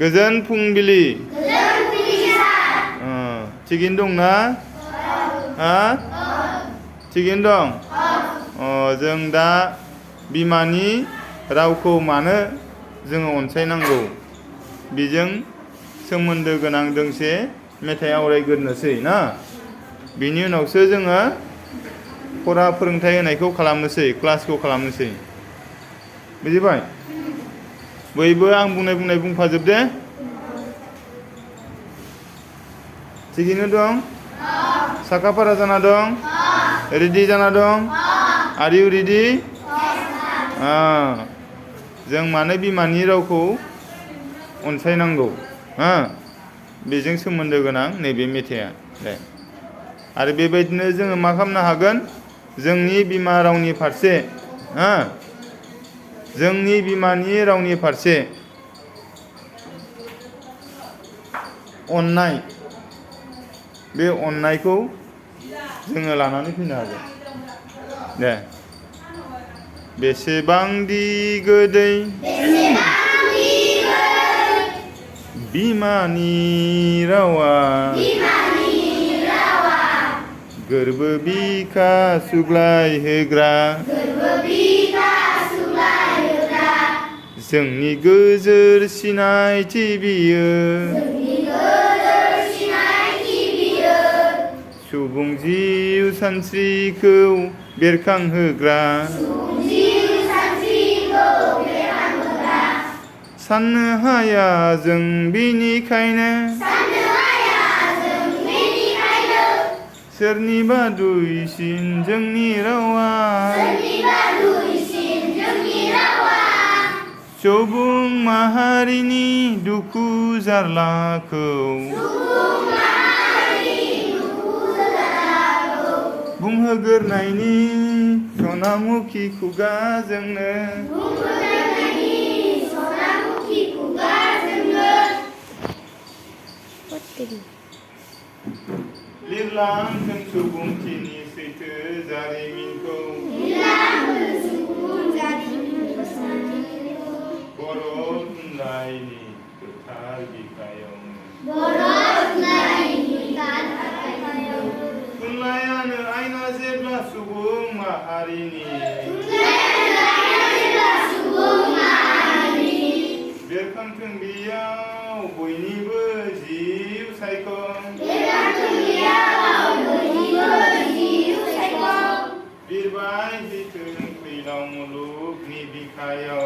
गोजोन फुंबिलि थिगैनो दंना? हा? थिगैनो दं? जों दा बिमानि रावखौ मानो जोङो अनसायनांगौ बेजों सोमोन्दो गोनां दोंसे मेथाइ आवरायग्रोनोसै ना? बिनि उनावसो जोङो फरा फोरोंथाइ होनायखौ खालामनोसै, क्लासखौ खालामनोसै। बुजिबाय? बयबो आं बुंनाय बुंफाजोब दे। थिगैनो दं? साखाफारा जाना दं? रेडि जाना दं? आर इउ रेडि? जों मानो बिमानि रावखौ अनसायनांगौ बेजों सोमोन्दो गोनां नैबे मेथाइआ दे। आरो बेबायदिनो जोङो मा खालामनो हागोन? जोंनि बिमा रावनि फारसे जोंनि बिमानि रावनि फारसे अननाय, बे अननायखौ जोङो लानानै फैनो हागोन दे। बेसेबांदि गोदै बिमानि रावा, गोरबो बिखा सुग्लाय होग्रा, जोंनि गोजोर सिनायथि बियो, सुबुं जिउ सानस्रिखौ बेरखांहोग्रा, साननो हाया जों बेनिखायनो सोरनिबा दुइसिन जोंनि रावा, सुबुं माहारिनि दुखु जारलाखौ बुंहोगोरनायनि सनामुखि खुगाजोंनो लिरलांथों सुबुंथिनि सैथो जारिमिनखौ, बर' थुनलाइनि गोथार बिखायावनो, थुनलाइयानो आयना जेब्ला सुबुं माहारिनि बेरखांथों बेयाव बयनिबो जिउ सायख', बिरबाय थैथों फैलाव मुलुगनि बिखायाव,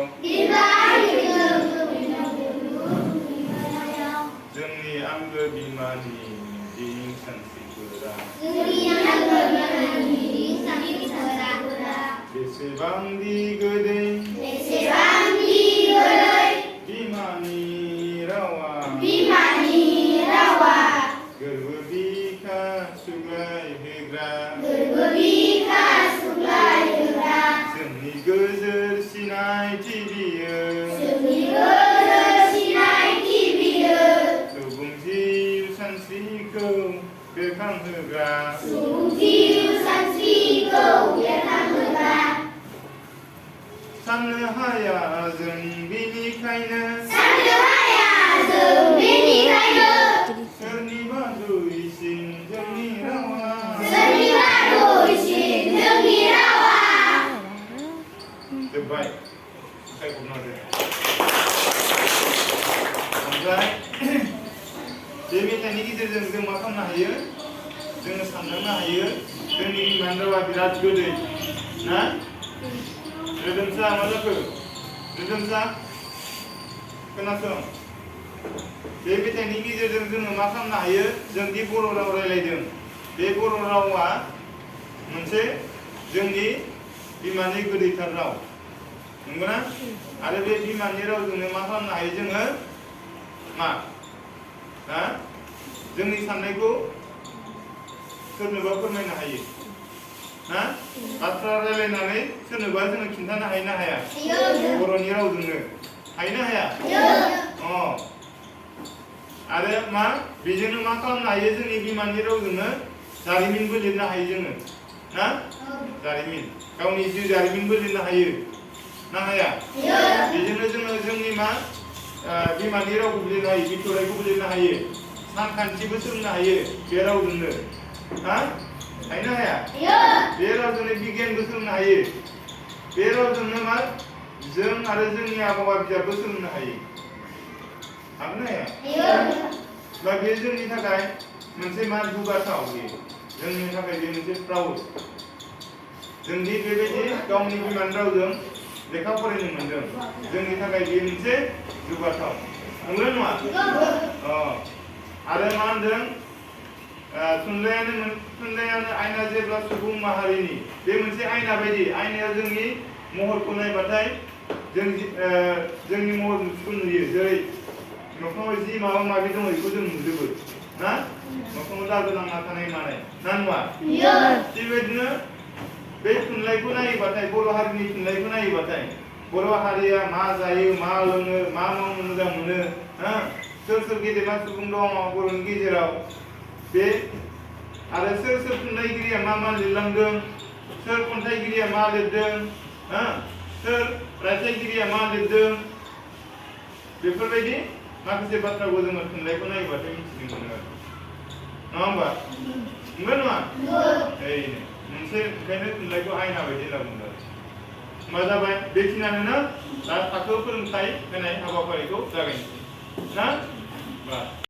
जोंनि आंगो बिमानि मिजिं सानस्रिफोरा, बेसेबांदि गोदै बिमानि रावा, गोरबो बिखा सुग्लाय होग्रा, जोंनि गोजोर सिनायथि बियो, सुबुं जिउ सानस्रिखौ बेरखांहोग्रा, साननो हाया जों बेनिखायनो सोरनिबा दुइसिन जोंनि रावा, जोब्बाय आखाइ खबनांगौ। ओमफ्राय बे मेथाइनि गेजेरजों जों मा खालामनो हायो? जोङो सानदांनो हायो जोंनि बिमानि रावा बिराद गोदै ना? रोदोमसा मा जाखो? रोदोमसा खोनासं, बे मेथाइनि गेजेरजों जोङो मा खालामनो हायो? जों दि बर' राव रायलायदों, बे बर' रावा मोनसे जोंनि बिमानि गोदैथार राव, नंगौना? आरो बे बिमानि रावजोंनो मा खालामनो हायो जोङो? मा जोंनि साननायखौ सोरनोबा फोरमायनो हायो ना? बाथ्रा रायलायनानै सोरनोबा जोङो खिन्थानो हायो ना हाया? बर'नि रावजोंनो हायो ना हाया? आरो मा बेजोंनो मा खालामनो हायो? जोंनि बिमानि रावजोंनो जारिमिनबो लिरनो हायो जोङो ना? जारिमिन, गावनि जिउ जारिमिनबो लिरनो हायो ना हाया? बेजोंनो जोङो जोंनि मा बिमानि रावखौबो लिरनो हायो, बिथराइखौबो लिरनो हायो, सानखान्थिबो सोलोंनो हायो बे रावजोंनो। हा? हायोना हाया? बे रावजोंनो बिगियानबो सोलोंनो हायो। बे रावजोंनो मा जों आरो जोंनि आबहावा बिजाबबो सोलोंनो हायो। हागोन ना हाया? बा बे जोंनि थाखाय मोनसे मा दुगाथाव, बेयो जोंनि थाखाय बे मोनसे प्राउड। जोंदि बेबायदि गावनि बिमानि रावजों लेखा फरायनो मोनदों, जोंनि थाखाय बेयो मोनसे दुगाथाव। नंगौना नङा? आरो मा होनदों? थुनलाइयानो आयना, जेब्ला सुबुं माहारिनि बे मोनसे आयना बायदि। आयनायाव जोंनि महरखौ नायबाथाय जोंनि महर मुस्रिखौ नुयो। जेरै मोखाङाव जि माबा माबि दङ बेखौ जों नुजोबो ना, मोखाङाव दागो नांना थानाय मानाय ना नुवा? बेबायदिनो बे थुनलाइखौ नायोबाथाय, बर' हारिनि थुनलाइखौ नायोबाथाय, बर' हारिया मा जायो, मा लोङो, मा मावनो मोजां मोनो, सोर सोर गेदेमा सुबुं दङ बर'नि गेजेराव, बे आरो सोर सोर थुनलाइगिरिया मा मा लिरलांदों, सोर खन्थाइगिरिया मा लिरदों, सोर रायथाइगिरिया मा लिरदों, बेफोरबायदि माखासे बाथ्राखौ जोङो थुनलाइखौ नायोबाथाय मिथिनो मोनो आरो। नङा होमबा? नंगौ नङा? मोनसे ओंखायनो थुनलाइखौ आयना बायदि होनना बुंदों आरो। मा जाबाय? बेखिनियानो दा थाखो फोरोंथाइ होनाय हाबाफारिखौ जागायनोसै ना?